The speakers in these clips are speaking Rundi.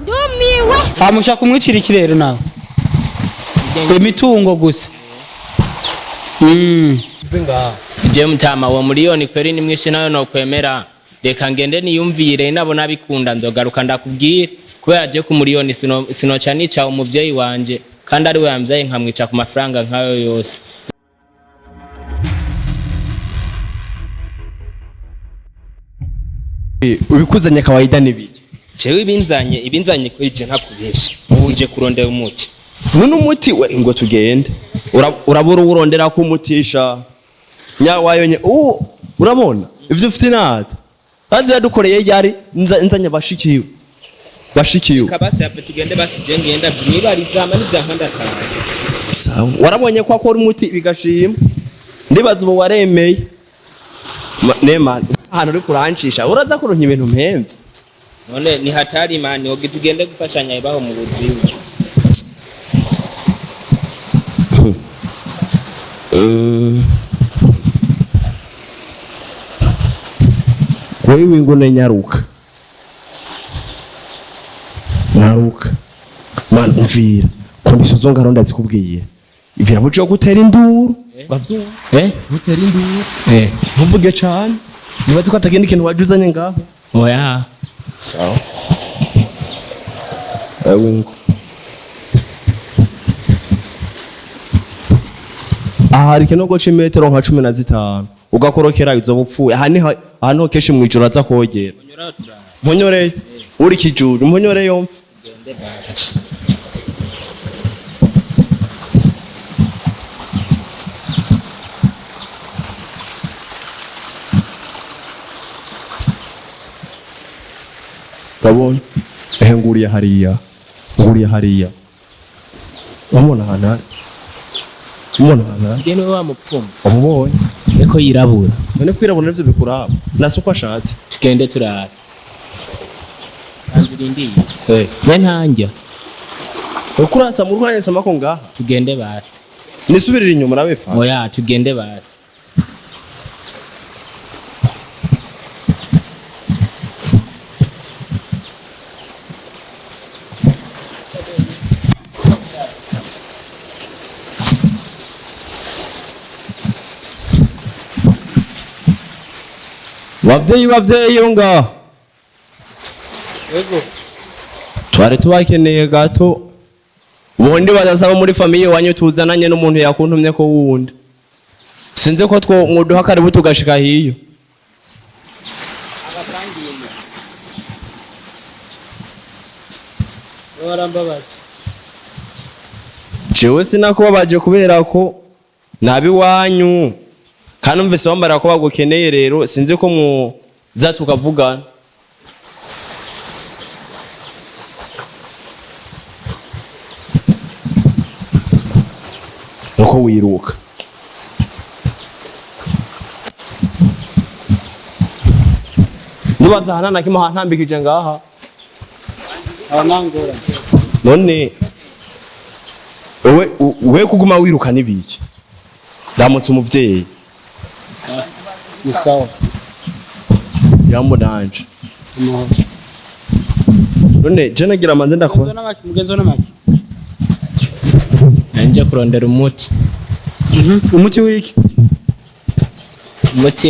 Ndumiwe. Amusha kumwicira ikirero nawe imitungo gusa. Je mutama wa miliyoni kweri ni mwinshi nayo nokwemera. Reka ngende niyumvire, nabona bikunda nzogaruka ndakubwira, kubera je ku miliyoni sinoca nica umuvyeyi wanje kandi ari we yamvyaye, nkamwica ku mafaranga nkayo yose. Ubikuzanye kawaida nibiki? Jewe ibinzanye kuri je ntakubesha, nje kurondera umuti. None umuti we ngo tugende. Urabura uwurondera ko umutisha nyawayonye urabona ivyo ufite nata kandi yadukoreye yari nzanye bashikiwe bashikiwe. Kabasi yape tugende basi, je ngenda nibariza hama nivyanka ndataha. Sawa, warabonye ko akora umuti bigashima, ndibaza ubu waremeye. Nema ahantu uri kurancisha uraza kuronka ibintu mpemvye. None ni hatari mani, woge tugende gufashanya ibaho mu buzima. Wewe ngo nyaruka nyaruka man, umvira condition zo ngaronda zikubwiye birabujije gutera induru, bavyumva? Eh? Gutera induru. Eh. Ntuvuge cane, nibaze ko atakindi kintu waje uzanye ngaho. Oya. Sawa, wewe ngo aha hari ikinogo c'imetero nka 15 ugakorokera izo bupfuye. Aha niho, aha niho kenshi mw'ijoro aza kogera. Mponyoreye uri kijuju, mponyoreye yomfa. Urabona ehe, nguriye hariya, nguriye hariya, urabona ahantu hari, umubona ahantu hari. Nge niwe wa mupfumu? Umubonye? Niko yirabura. None kwirabura nivyo bikuraba nasi uko ashatse. Tugende turara kandi urindiye. We ntanjya. Uko urasama, uriko uranyesama ko ngaha. Tugende basi. Nisubirira inyuma nawe fa. Oya, tugende basi. Bavyeyi, bavyeyi yo ngaha. Yego. Twari tubakeneye gato, ubundi badasaba muri famille wanyu tuzananye n'umuntu yakuntumye ko wundi sinzi ko two mwoduha karibu tugashika hiyo. Warambabaje. Jewe sinakubabaje kubera ko nabi wanyu kandi umvise bambara ko bagukeneye, rero sinzi ko muza tukavugana. Uko wiruka nubanza hana na kimwe hantambikije ngaha. Abanangora. None wewe we kuguma wiruka nibiki? Ndamutse umuvyeyi. Ni sawa. Jambo nanje. Amahoro. None je nagira manze ndakubona. Mugenzo n'amaki, mugenzo n'amaki. Nanje kurondera umuti. Umuti wiki?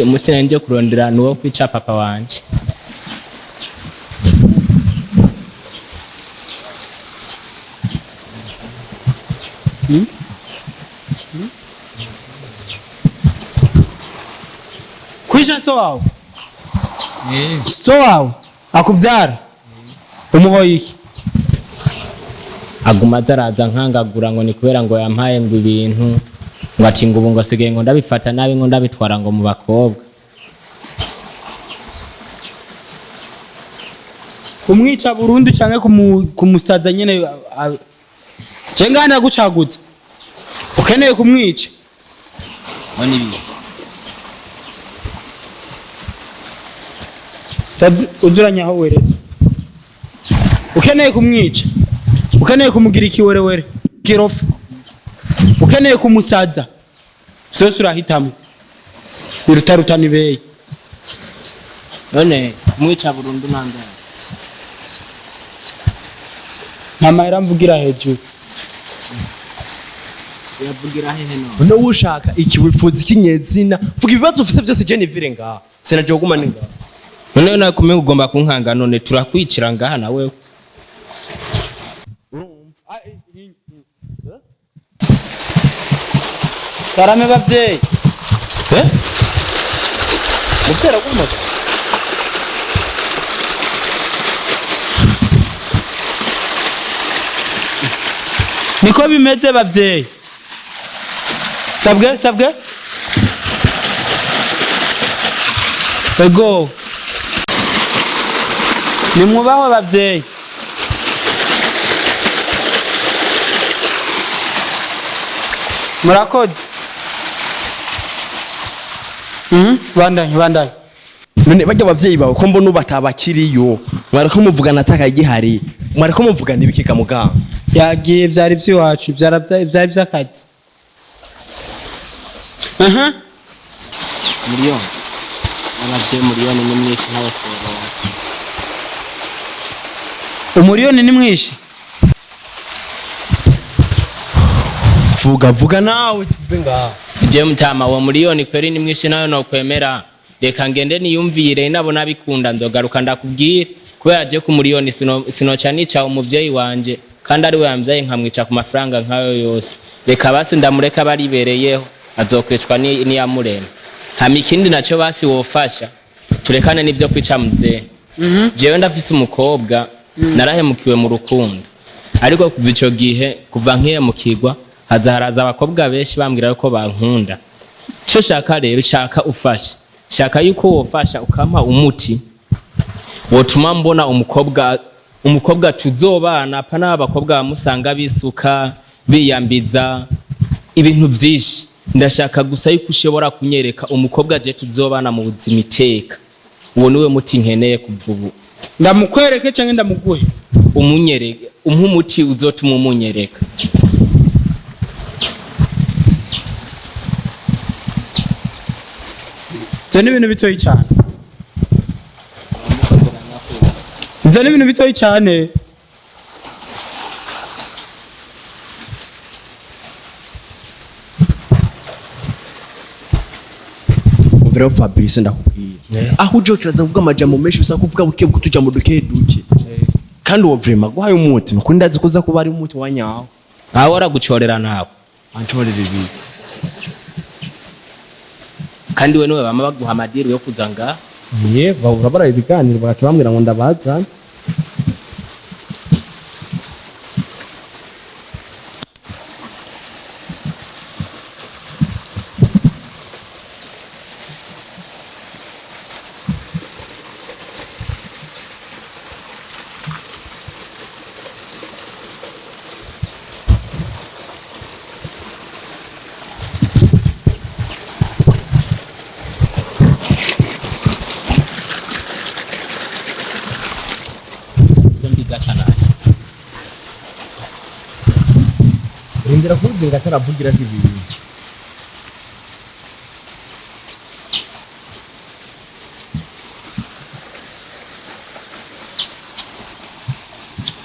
Umuti nanje kurondera ni uwo kwica papa wanje. Kwisha so wawe? So wawe akuvyara umuhoye iki? Aguma azaraza nkangagura ngo ni kubera ngo yampaye ngo ibintu, ngo ati ngo ubu ngo asigaye ngo ndabifata nabi, ngo ndabitwara ngo mu bakobwa. Kumwica burundu canke kumusaza nyene? Je ngana gucaguza ukeneye kumwica. None ibi? Uzuranye aho weretse ukeneye kumwica, ukeneye kumugira ikiwerewere kirofa, ukeneye kumusaza, vyose urahitamo, biruta ni beyi. None kumwica burundu nangana? Nta mahera mvugira hejuru. Uyavugira hehe none? None ushaka iki? Wifuza iki nyezina? Vuga ibibazo ufise byose, je nivire ngaha, sinaje kuguma ni ngaha. None nawe kumenya ugomba kunkanga, none turakwicira ngaha nawe. Karame bavyeyi. Eh, mutera guhamagara. Niko bimeze bavyeyi. Sabwe sabwe. Ego. Nimwubahwe bavyeyi. Murakoze. Bandanye bandanye. None bajya abavyeyi bawe ko mbona ubatabakiriyo, mwariko muvugana atakagihari, mwariko muvugana ibikika muganga? Yagiye, vyari vy'iwacu, vyari vy'akazi. Aha. Miliyoni abavyeyi, miliyoni ni mwinshi, ntawe tworonka. Umuriyoni ni mwinshi. Vuga vuga nawe tuve ngaha. Je mutama, uwo miliyoni kweri ni mwinshi, nayo nokwemera. Reka ngende niyumvire, nabona bikunda nzogaruka ndakubwira, kubera je ku miliyoni sinoca nica umuvyeyi wanje kandi ari we yamvyaye, nkamwica ku mafaranga nkayo yose. Reka basi ndamureka baribereyeho, azokwicwa n'iyamurema. Hama ikindi naco basi wofasha, turekane n'ivyo kwica muzehe. Jewe ndafise umukobwa, narahemukiwe mu rukundo, ariko kuva ico gihe, kuva nkihemukirwa, haza haraza abakobwa benshi bambwira yuko bankunda. Ico shaka rero, shaka ufashe, shaka yuko wofasha ukampa umuti wotuma mbona umukobwa, umukobwa tuzobana, pana abakobwa bamusanga bisuka biyambiza ibintu vyinshi. Ndashaka gusa yuko ushobora kunyereka umukobwa je tuzobana mu buzima iteka. Uwo niwe muti nkeneye kuva ubu. Ndamukwereke canke ndamuguhe? Umunyereke, umpe umuti uzotuma umunyereka. Ivyo ni ibintu bitoyi cane. Ivyo ni ibintu bitoyi cane. Umvira Fabrice, ndakubwira aho uje kiraza kuvuga amajambo menshi, bisa kuvuga buke buke, tuja mu duke duke. Kandi uwo vraiment guhaye umuti nuko ndazi kuza kuba ari umuti wa nyawo. Aho waragucorera nawe? Ancorera ibi? Kandi we niwe bama baguha amadiri yo kuza ngaha. Ye, bahura bara ibiganiro, bagaca bambwira ngo ndabaza. Gatana. Rindira kuzinga ataravugira ibintu.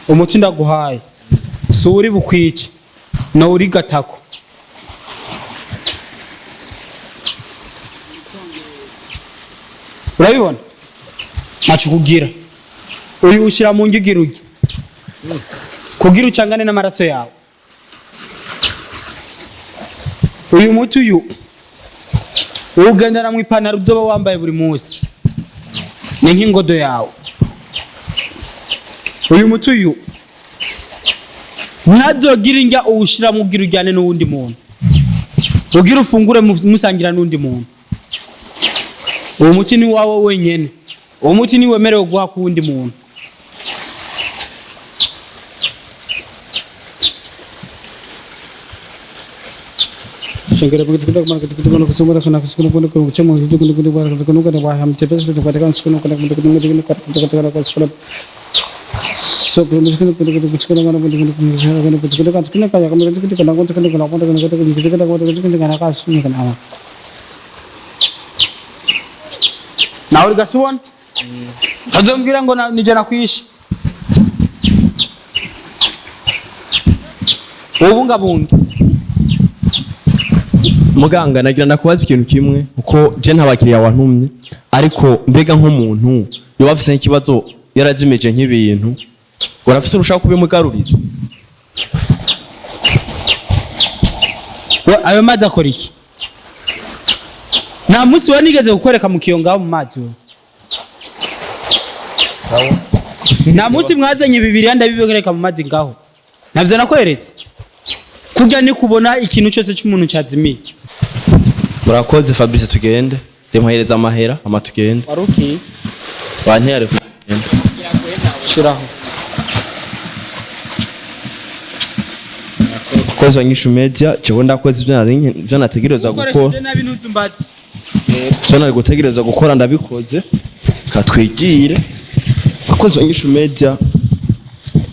Umuti ndaguhaye si uri bukwice, no uri gatako. Urabibona ntaco kugira, uyu ushyira mu ndyo ugira urye kugira ucangane n'amaraso yawe. Uyu muti uyu uwugendana mu ipantaro uzoba wambaye buri munsi, ni nk'ingodo yawe. Uyu muti uyu ntazogira indya uwushiramo ugira ujyane n'uwundi muntu, ugira ufungure musangira n'undi muntu. Uwo muti ni wawe wenyene, uwo muti ni wemerewe guha ku wundi muntu. Nawe uri gasubona azombwira ngo nije nakwishe. Ubungabunge. Muganga, nagira ndakubaza ikintu kimwe, kuko je nta bakiriya wantumye, ariko mbega nk'umuntu yoba afise nk'ikibazo, yarazimije nk'ibintu, urafise urushaka kubimugaruriza? Ayo mazi akora iki? Nta munsi wa nigeze kukwereka mu kiyo ngaho mu mazi wewe. Nta munsi mwazanye bibiriya ndabibereka mu mazi ngaho, navyo nakweretse. Kurya ni kubona ikintu cyose cy'umuntu cyazimiye. Murakoze Fabrice, tugende, ndimuhereza amahera ama tugende. Waruki. Banteye kugenda. Shiraho. Kozi wa Nyishu Media, jewe ndakoze ivyo nari ivyo nategerezwa gukora. Ukoresheje nabi ntuzumbaze. Ivyo nari gutegerezwa gukora ndabikoze, katwigire. Abakozi ba Nyishu Media,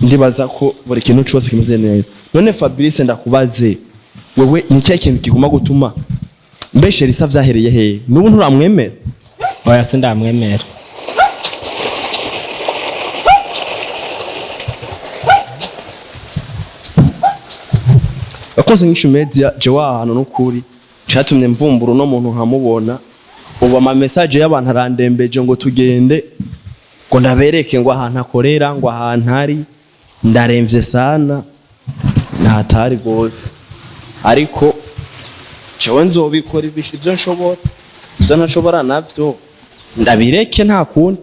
ndibaza ko buri kintu cose kimeze neza. None Fabrice, ndakubaze, wewe ni ikihe kintu kiguma gutuma mbeshe risa vyahereye hehe? N'ubu nturamwemera? Oya, sindamwemera. Abakozi Nyishu Media, jewe ahantu n'ukuri catumye mvumbura uno muntu nkamubona ubu, ama message y'abantu arandembeje ngo tugende, ngo ndabereke ngo ahantu akorera, ngo ahantu ari. Ndaremvye sana, ntatari gose, ariko jewe nzobikora ivyo nshobora, ivyo ntashobora navyo ndabireke, nta kundi.